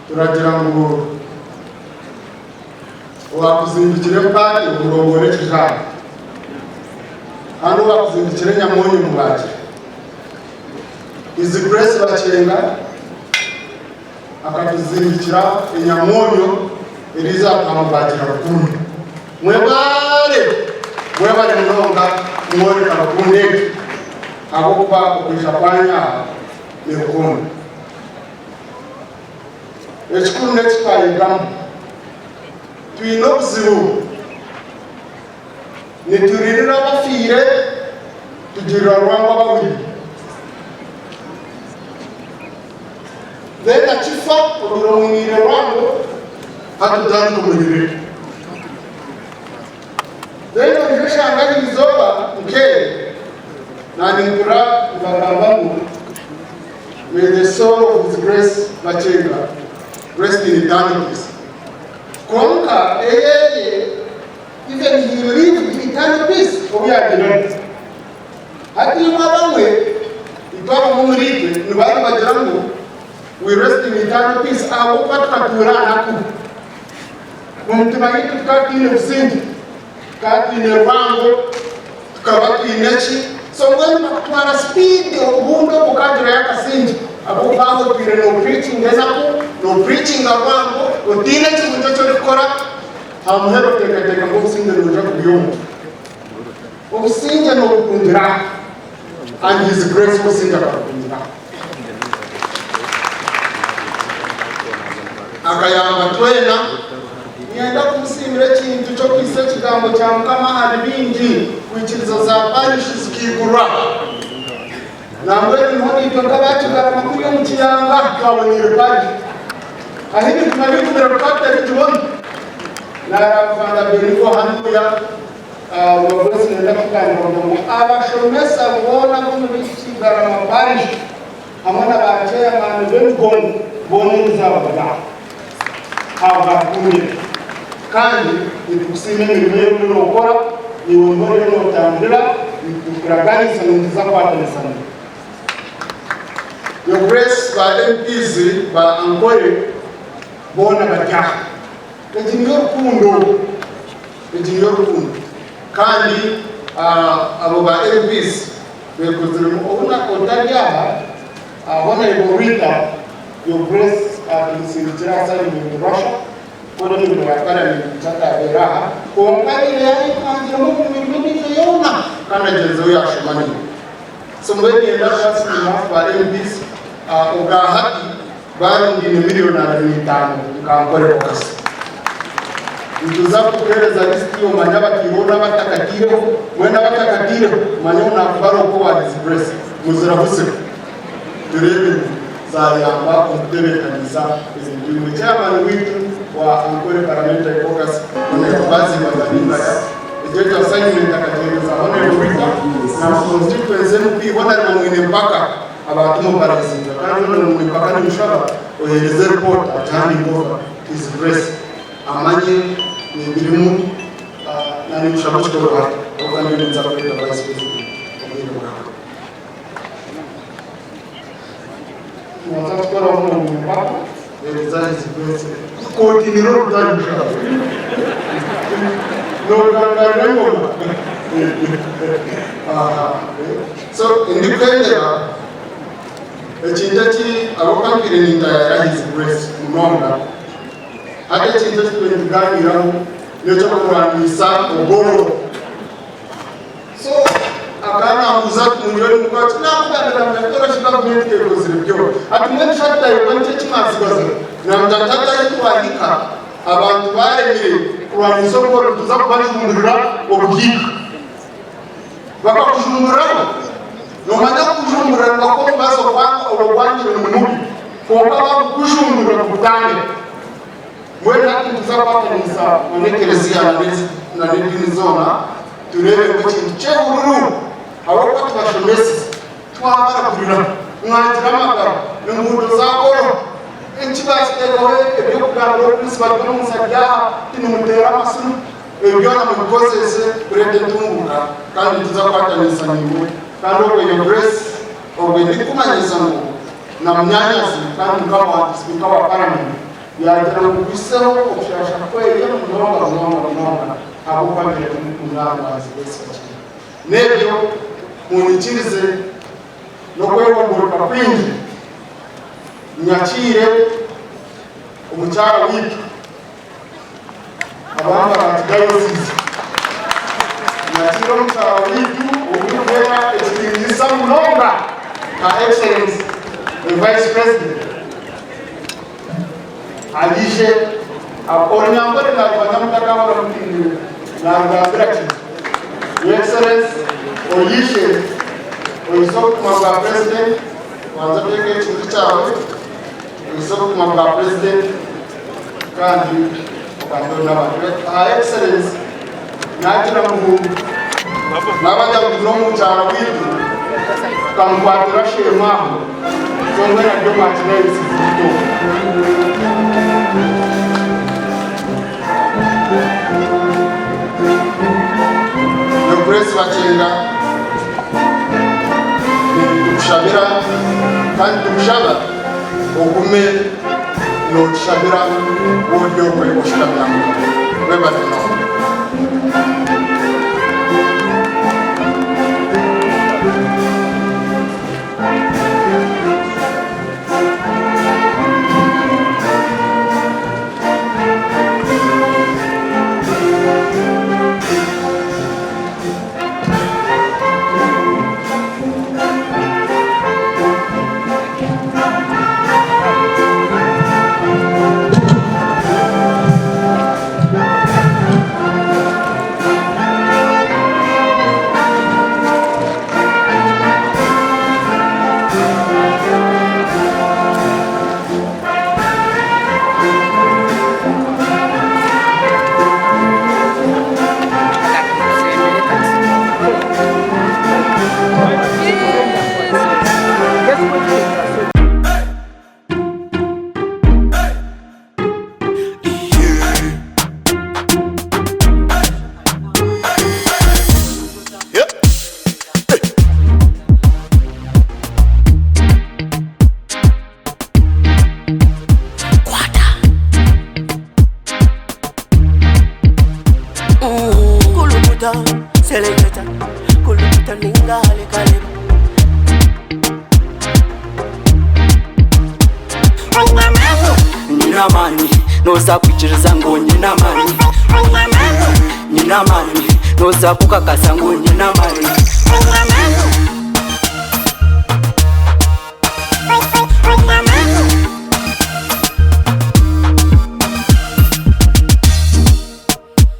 Turagira ngu owakuzindikira empaate omurongore ekijaani kandi owakuzindikira enyamoonyo omubaagire. His Grace Bakyenga akatuzindikira enyamoonyo eriiza tukamubaagira rukundo. Mwebare! Mwebare munonga kumworeka rukundo egyo ahabw'okuba okwija kwanyu aha ni rukundo. Ekikuru n'eki twayegamu, twine obuzibu, nituririra abafiire tugirira rwango abahuriire. Then akifa obaire omwiniire rwango hati otandika omuririre. Then oija oshanga aha izooba nk'eri nanye mpurira nibagamba ngu May the soul of his grace Bakyenga rest in eternal peace. Kwonka eyeye even he lived in eternal peace obu yagira Hati imwe abamwe itwe abamwe omuri itwe nibaba nibagira ngu we rest in eternal peace ahabw'okuba tukatuura aha naku. Omu mitima yaitu tukaba twine busingye, tukaba twine rwango, tukaba twine ki. So mbwenu bakutwara speed obundi obwo okagirayo akasingye ahabw'okuba aho otwire no preachinga enaku, no preachinga rwango, otaine ekirungi eki orikukora, aha muheru oteekateeka ngu obusingye nibwija kubuya omu. Obusingye nobutungira aha and his grace obusingye akabutungira aha. Akayamba twena. Niinyenda kumusiimira ekintu ky'okuhitsya ekigambo kya Mukama ahari baingi kwikiriza za parish zikaigurwa. Nambwenu niho naitwe nk'aba Kigarama kuriya omu Kiyanga twaboneire parish. Ahu ebintu nabigumire tukaba tutarikibona. Naaraba Beniko hanuya. Your Grace nenda kugambira ngu abashomesa boona ab'omuri Kigarama Parish hamwe na ba chairman b'emigono boona eriizooba bari aha ahabwa rukundo egi. Kandi nitukusiima emirimo ei oriyo nookora, naiwe niho oriyo nootambirira, nitukuraganisa ngu nituza kukwatanisa naiwe. Your Grace ba MPs ba Ankole boona bari aha. Egi niyo rukundo. Egi niyo rukundo kandi abo ba MPs bekoziremu obu otari aha Honourable Rita your grace atumusindikire assignment Russia kukora emirimo ya parliament nikyo atabeire aha kwonka abaire yayetangiremu omu mirimo endiijo yoona kandi agyezeho yashoma naiwe so mbwenu niinyenda kubasiima ba MPs obwahati Baarundaine milioni 25 nka Ankole Caucus. Nituza kukuheereza lisiti omanye abataireho n'abatakataireho, mbwenu abatakataireho manya ngu naakubara okwo wa His Grace muzira buzibu. Tureebe ngu zaayamba omu kutebeekanisa ebintu bimwe. Chairman waitu wa Ankole Parliamentary Caucus, Honourable Basil Baganimbaya, egyo egyo assignment akagiheereza Honourable Rita na Constituency MP Honourable Mwine Mpaka. Abantu mubarayizinga kandi hoona ngu empaka nimushaba ohereze report agi handing over to his grace amanye nebirimu na nimushaba okikore hati ahabwokuba nyowe ninza kweta vice president obwire bwawe. Noza kukoraho ngu empaka hereza his grace kotinire orutari mushaba nogangarira engoma. So ndikwendera ekintu eki ahabw'okuba ntwire nintayayira His Grace munonga, hati ekintu eki turiyo nitugaaniiraho n'eky'okurwanisa obworo. So akaba nambuuza ati nyowe nimukora ki? Namugambira ngu toroshi gavumenti ekozire byona. Ati mbwenu shi hatutayebwa niki eki mwatsigazire? Namugira nti hati ahi twahika abantu baremire kurwanisa obworo nituza kubajumburira obugiiga. Bakakujumburiraho? Noomanya kukujumburira nibakwo omubazi okwanga obwo gwangire ni mubi, kwonka baakukujumburira gukutambira. Mbwenu hati nituza kukwatanisa n'ekereziya na n'ediini zoona tureebe ngu ekintu ky'ehururu ahabw'okuba tubashomesize, twabaragurira, mwagira amagara, enguudo zaakoroba, enki baakiteekaho eby'okugambira oku bari omu nsi ari aha, tinimuteera amasimu. Ebi byona mubikozese kureeta entunguka kandi nituza kukwatanisa naimwe kandi obwe your grace obwe ndikumanyisa ngu na munyanyazi kandi mukama wangye sipiika wa paramenti. Yaagira ngu bwiseho okushaasha kweye munonga munonga munonga ahabw'okuba abaire ari munywani wangye Besigye. N'ebyo munyikirize n'okwehungurika kwingi nyakiire omukyara waitu aba Mbarara Diocese. Nyakiire omukyara waitu ou ndikuheera ekitiinisa munonga Her Excellency the Vice President. Aije Orunyankore narubanya mutakahura mutindire narugambira ki Your Excellency oije oize obutumwa bwa President wanza oteeke ekintu kyawe oize obutumwa bwa President kandi ogambire n'abantu. Her Excellency nagira ngu nabagira ngu n'omukyara waitu tukamukwatira sheema aho so mbwenu ari omu archdiocese buto. Your Grace Bakyenga nitukushabira kandi tukushaba ogume notushabira wori okwe oshutami aha mutwe. Webale munonga. Kulukuta, seleketa, kulukuta ninga hale Nyine amaani noza kwikiriza ngu nyine amaani Nyine amaani noza kukakasa ngu nyine amaani.